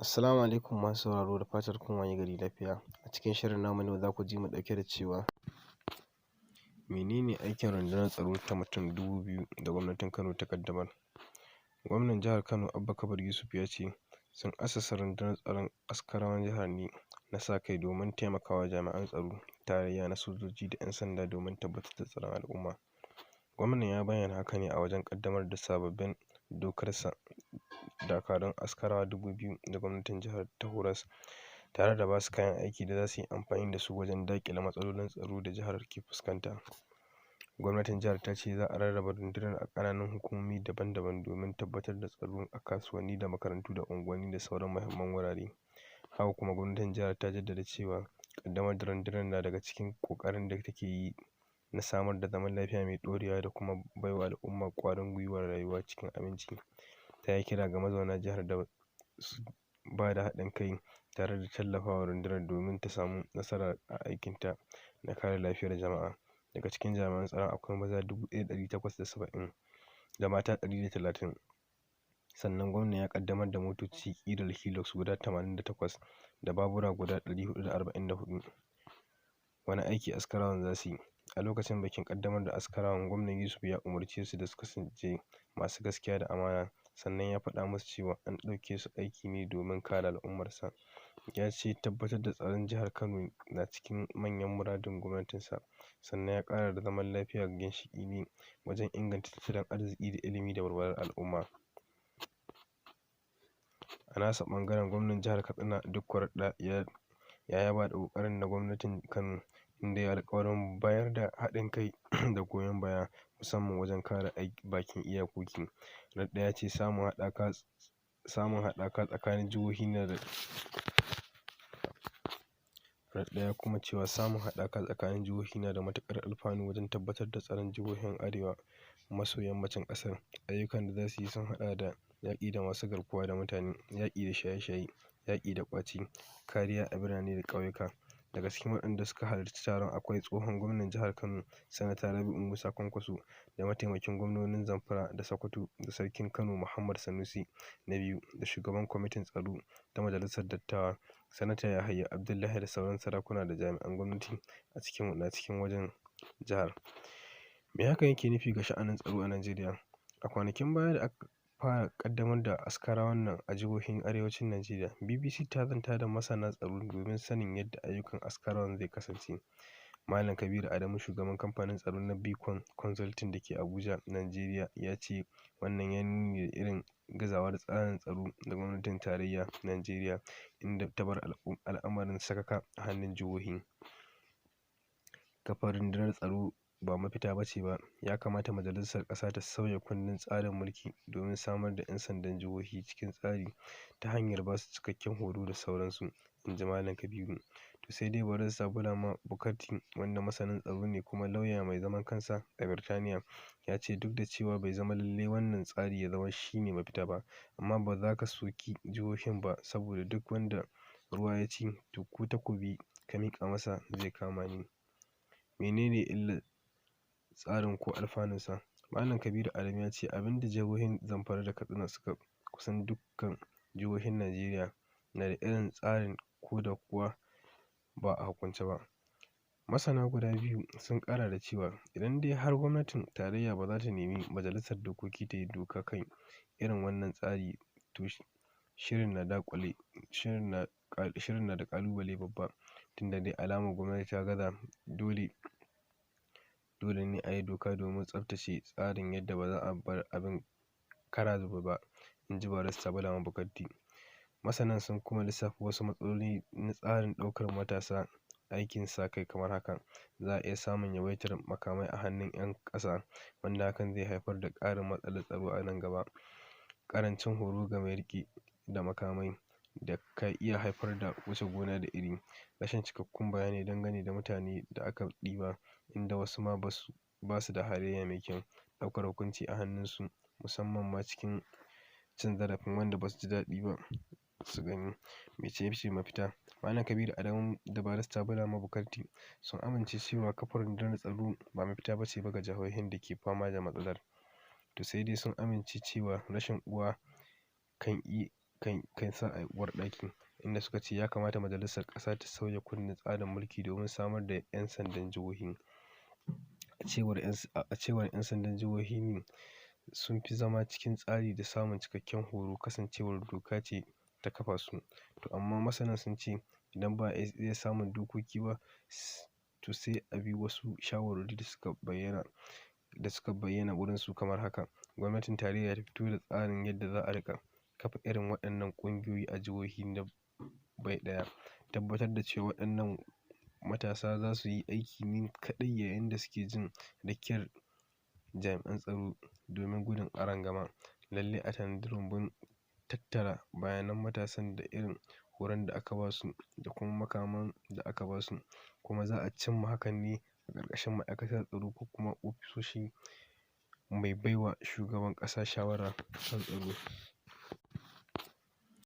Assalamu alaikum masu sauraro, da fatar kun waye gari lafiya. A cikin shirin namu na yau za ku ji mu ɗauke da cewa menene aikin rundunar tsaro ta mutum 2000 da gwamnatin Kano ta ƙaddamar. Gwamnan jihar Kano Abba Kabir Yusuf ya ce sun assasa rundunar tsaron askarawan jihar ne na sa kai domin taimakawa jami'an tsaro tarayya na sojoji da 'yan sanda domin tabbatar da tsaron al'umma. Gwamnan ya bayyana haka ne a wajen ƙaddamar da sababbin dokarsa dakarun askarawa 2000 da gwamnatin jihar ta horas tare da basu kayan aiki da za su yi amfani da su wajen daƙile matsalolin tsaro da jihar ke fuskanta. Gwamnatin jihar ta ce za a rarraba rundunar a ƙananan hukumomi daban-daban domin tabbatar da tsaro a kasuwanni da makarantu da unguwanni da sauran muhimman wurare. Haka kuma gwamnatin jihar ta jaddada cewa ƙaddamar da rundunar na daga cikin ƙoƙarin da take yi na samar da zaman lafiya mai ɗorewa da kuma baiwa al'umma ƙwarin gwiwar rayuwa cikin aminci. Ta yi kira ga mazauna jihar da su ba da haɗin kai tare da tallafawa rundunar domin ta samu nasara a aikinta na kare lafiyar jama'a. Daga cikin jami'an tsaron akwai maza 1870 da mata 130. Sannan gwamnan ya ƙaddamar da motoci ƙirar Hilux guda 88 da babura guda 444. Wane aiki askarawan za su yi? A lokacin bikin ƙaddamar da askarawan, gwamna Yusuf ya umarce su da su kasance masu gaskiya da amana, sannan ya faɗa musu cewa an ɗauke su aiki ne domin kare al'ummarsa. Ya ce tabbatar da tsaron jihar Kano na cikin manyan muradun gwamnatinsa, sannan ya ƙara da zaman lafiya ginshiƙi ne wajen inganta tattalin arziki da ilimi da walwalar al'umma. A nasa ɓangaren, gwamnan jihar Katsina Dikko Radda ya yaba da ƙoƙarin na gwamnatin Kano, inda ya yi alƙawarin bayar da haɗin kai da goyon baya musamman wajen kare bakin iyakoki. Radda ya ce samun haɗaka tsakanin jihohi na da Radda ya kuma cewa samun haɗaka tsakanin jihohi na da matuƙar alfanu wajen tabbatar da tsaron jihohin arewa maso yammacin ƙasar. Ayyukan da za su yi sun haɗa da yaƙi da masu garkuwa da mutane, yaƙi da shaye-shaye, yaƙi da ƙwace, kariya a birane da ƙauyuka. Daga cikin waɗanda suka halarci taron akwai tsohon gwamnan jihar Kano Sanata Rabi'u Musa Kwankwaso da mataimakin gwamnonin Zamfara da Sokoto da Sarkin Kano Muhammad Sanusi na biyu da shugaban kwamitin tsaro ta Majalisar Dattawa Sanata Yahaya Abdullahi da sauran sarakuna da jami'an gwamnati a cikin na cikin wajen jihar. Me hakan yake nufi ga sha'anin tsaro a Najeriya? A kwanakin baya da aka fara ƙaddamar da askarawan nan a jihohin arewacin Najeriya, BBC ta zanta da masana tsaro domin sanin yadda ayyukan askarawan zai kasance. Malam Kabiru Adamu, shugaban kamfanin tsaro na Beacon Consulting da ke Abuja, Najeriya, ya ce wannan ya nuni da irin gazawar tsarin tsaro da gwamnatin tarayya Najeriya, inda ta bar al'amarin sakaka a hannun jihohi. Kafa rundunar tsaro ba mafita ba ce ba, ya kamata majalisar ƙasa ta sauya kundin tsarin mulki domin samar da 'yan sandan jihohi cikin tsari ta hanyar ba su cikakken horo da sauransu, in ji Malam Kabiru. To sai dai Barista Bulama Bukarti, wanda masanin tsaro ne kuma lauya mai zaman kansa a Birtaniya, ya ce duk da cewa bai zama lallai wannan tsari ya zama shi ne mafita ba, amma ba za ka soki jihohin ba saboda duk wanda ruwa ya ci, to ko takobi ka miƙa masa zai kama ne. Menene illar tsarin ko alfanunsa? Malam Kabiru Adamu ya ce abin da jihohin Zamfara da Katsina suka kusan dukkan jihohin Najeriya na da irin tsarin ko da kuwa ba a hukunce ba. Masana guda biyu sun ƙara da cewa idan dai har gwamnatin tarayya ba za ta nemi majalisar dokoki ta yi doka kan irin wannan tsari, to shirin na da ƙalubale babba, tunda dai alamar gwamnati ta gaza dole ne a yi doka domin tsaftace tsarin yadda ba za a bar abin kara zube ba, in ji Barista Bulama Bukarti. Masanan sun kuma lissafa wasu matsaloli na tsarin ɗaukar matasa aikin sa-kai kamar haka: za a iya samun yawaitar makamai a hannun 'yan ƙasa, wanda hakan zai haifar da ƙarin matsalar tsaro a nan gaba, ƙarancin horo ga mai riƙe da makamai da ka iya haifar da wuce gona da iri, rashin cikakkun bayanai dangane da mutane da aka ɗiba, inda wasu ma ba su da halayya mai kyau, ɗaukar hukunci a hannunsu musamman ma cikin cin zarafin wanda ba su ji daɗi ba su gani. Mece ce mafita? Malam Kabiru Adamu da Barista Bulama Bukarti sun amince cewa kafa rundunar tsaro ba mafita ba ce ba ga jihohin da ke fama da matsalar. To sai dai sun amince cewa rashin uwa kan kan sa a yi uwarɗaki, inda suka ce ya kamata majalisar ƙasa ta sauya kundin tsarin mulki domin samar da 'yan sandan jihohi. A cewar 'yan sandan jihohi sun fi zama cikin tsari da samun cikakken horo kasancewar doka ce ta kafa su. To amma masana sun ce idan ba a iya samun dokoki ba, to sai a bi wasu shawarwari da suka bayyana wurinsu kamar haka: Gwamnatin tarayya ta fito da tsarin yadda za a riƙa kafa irin waɗannan ƙungiyoyi a jihohi na bai ɗaya, tabbatar da cewa waɗannan matasa za su yi aiki ne kaɗai yayin da suke jin rakiyar jami'an tsaro domin gudun arangama. Lallai a tanadi rumbun tattara bayanan matasan da irin horon da aka ba su da kuma makaman da aka ba su, kuma za a cimma hakan ne a ƙarƙashin ma'aikatar tsaro ko kuma ofisoshi mai baiwa shugaban ƙasa shawara kan tsaro.